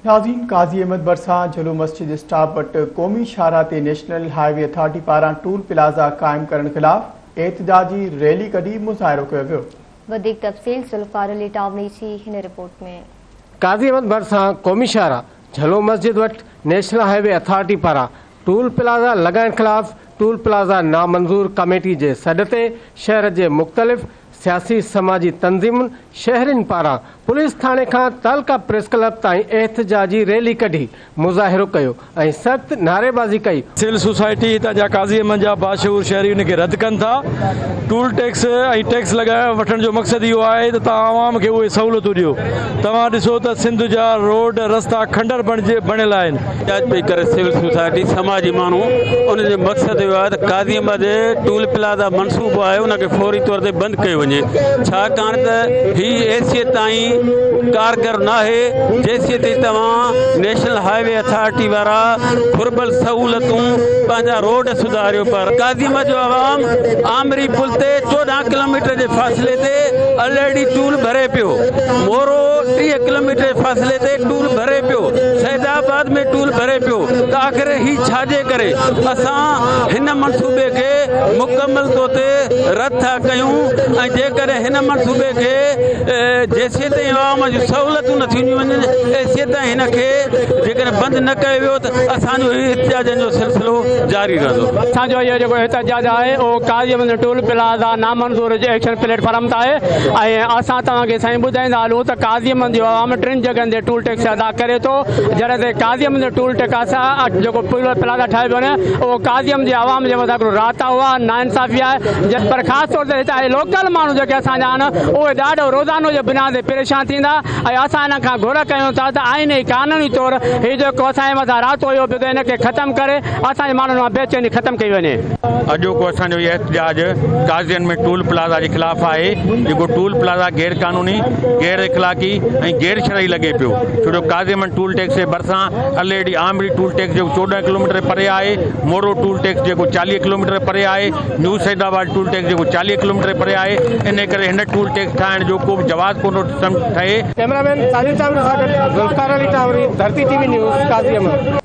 नाज़रीन, काज़ी अहमद भरिसां झलो मस्जिद स्टाप वटि क़ौमी शाहराह ते नेशनल हाईवे अथॉरिटी पारां टूल प्लाज़ा क़ाइम करण ख़िलाफ़ एहतजाजी रैली कढी मुज़ाहिरो कयो वियो। वधीक तफ़सील ज़ुल्फ़िकार अली टावनी जी हिन रिपोर्ट में। काज़ी अहमद भरिसां क़ौमी शाहराह झलो मस्जिद वटि नेशनल हाईवे अथॉरिटी पारां टूल प्लाज़ा लॻाइण ख़िलाफ़ टूल प्लाज़ा नामंज़ूर कमेटी जे सॾ ते शहर जे मुख़्तलिफ़ सियासी समाजी तंज़ीमुनि शहरियुनि पारां पुलिस थाणे खां तालका प्रेस क्लब ताईं एहतजाजी रैली कढी मुज़ाहिरो कयो ऐं सख़्त नारेबाज़ी कई। सिविल सोसाइटी हितां जा काज़ी अहमद जा बाशऊर शहरी उन खे रद्द कनि था। टूल टैक्स ऐं टैक्स लॻाए वठण जो मक़सदु इहो आहे त तव्हां आवाम खे उहे सहूलियतूं ॾियो। तव्हां ॾिसो त सिंध जा रोड रस्ता खंडर बणियल आहिनि। एहतजाज पई करे सिविल सोसाइटी समाजी माण्हू, उन जो मक़सदु इहो आहे त काज़ी अहमद टूल प्लाज़ा मनसूबो आहे उनखे फौरी तौर ते बंदि कयो वञे, छाकाणि त हीअ एसीअ ताईं कारगर न आहे जेसीं ताईं तव्हां नेशनल हाईवे अथॉरिटी वारा घुर्बल सहूलियतूं पंहिंजा रोड सुधारियो। पर काज़ी अहमद जो आवाम आमरी पुल ते 14 किलोमीटर जे फ़ासिले ते ऑलरेडी टूल भरे पियो, मोरो 30 किलोमीटर जे फ़ासिले ते टूल भरे पियो, सैदाबाद में टूल भरे पियो, त आख़िर ही छाजे करे असां हिन मनसूबे खे मुकमल तौर ते रद्द था कयूं ऐं जेकॾहिं हिन मनसूबे खे जेसीं ताईं आवाम जूं सहूलियतूं न थींदियूं वञनि एसीं ताईं हिन खे जेकॾहिं बंदि न कयो वियो त असांजो एहतजाजनि जो सिलसिलो जारी रहंदो। असांजो इहो जेको एहतजाज आहे उहो काज़ी अहमद टूल प्लाज़ा नामंज़ूर जे एक्शन प्लेटफॉर्म ते आहे ऐं असां तव्हांखे साईं ॿुधाईंदा हलूं त काज़ी अहमद जो आवाम टिनि जॻहियुनि ते टूल टैक्स अदा करे थो। जॾहिं त काज़ी अहमद टूल टैक्स जेको प्लाज़ा ठाहियो पियो वञे उहो काज़ी अहमद जे आवाम जे मथां हिकिड़ो राता हुआ नाइंसाफ़ी आहे। पर ख़ासि तौर ते हितां लोकल माण्हू जेके असांजा आहिनि उहे ॾाढो रोज़ानो जे बुनियाद ते परेशान थींदा ऐं असां हिन खां घुर कयूं था त आइनी कानूनी तौर हीउ जेको असांजे मथां रातो हुयो पियो त हिनखे ख़तमु करे असांजे माण्हुनि मां बेचैनी ख़तमु कई वञे। अॼोको असांजो इहो एहतजाज काज़ियन में टूल प्लाज़ा जे ख़िलाफ़ आहे, जेको टूल प्लाज़ा गैर कानूनी, गैर इख़लाक़ी ऐं गैर शरई लॻे पियो। छो जो काज़ी अहमद टूल टैक्स जे भरिसां ऑलरेडी आमरी टूल टैक्स जेको 14 किलोमीटर परे आहे, मोरो टूल टैक्स जेको 40 किलोमीटर परे आहे, न्यू सैदाबाद टूल टैक्स जेको 40 किलोमीटर परे आहे, इन करे हिन टूल टैक्स ठाहिण जो को बि जवाज़ कोन ठहे। कैमरामैन साजिद साहब सां गॾु ज़ुल्फ़िकार अली टावरी, धरती टीवी न्यूज़, काज़ी अहमद।